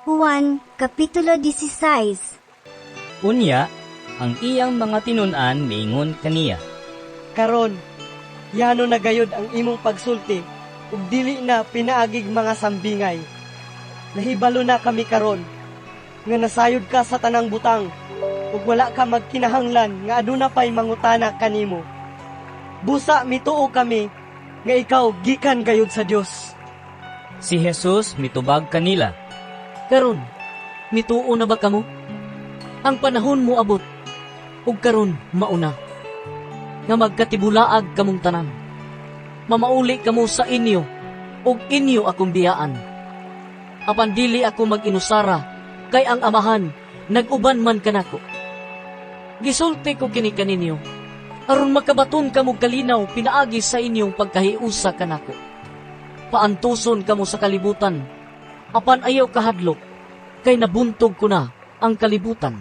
Juan, Kapitulo 16. Unya, ang iyang mga tinun-an miingon kaniya, "Karon, yano na gayod ang imong pagsulti ug dili na pinaagig mga sambingay. Nahibalo na kami karon nga nasayod ka sa tanang butang ug wala ka magkinahanglan nga aduna pay mangutana kanimo. Busa mituo kami nga ikaw gikan gayud sa Dios." Si Jesus mitubag kanila, "Karon, mituo na ba kamo? Ang panahon moabot, ug karon mauna, nga magkatibulaag kamong tanan. Mamauli kamo sa inyo, ug inyo akong biyaan. Apan dili ako mag-inusara, kay ang Amahan nag-uban man kanako. Gisulti ko kini kaninyo, aron makabaton kamo kalinaw pinaagi sa inyong pagkahiusa kanako. Paantuson kamo sa kalibutan, apan ayaw kahadlok, kay nabuntog ko na ang kalibutan."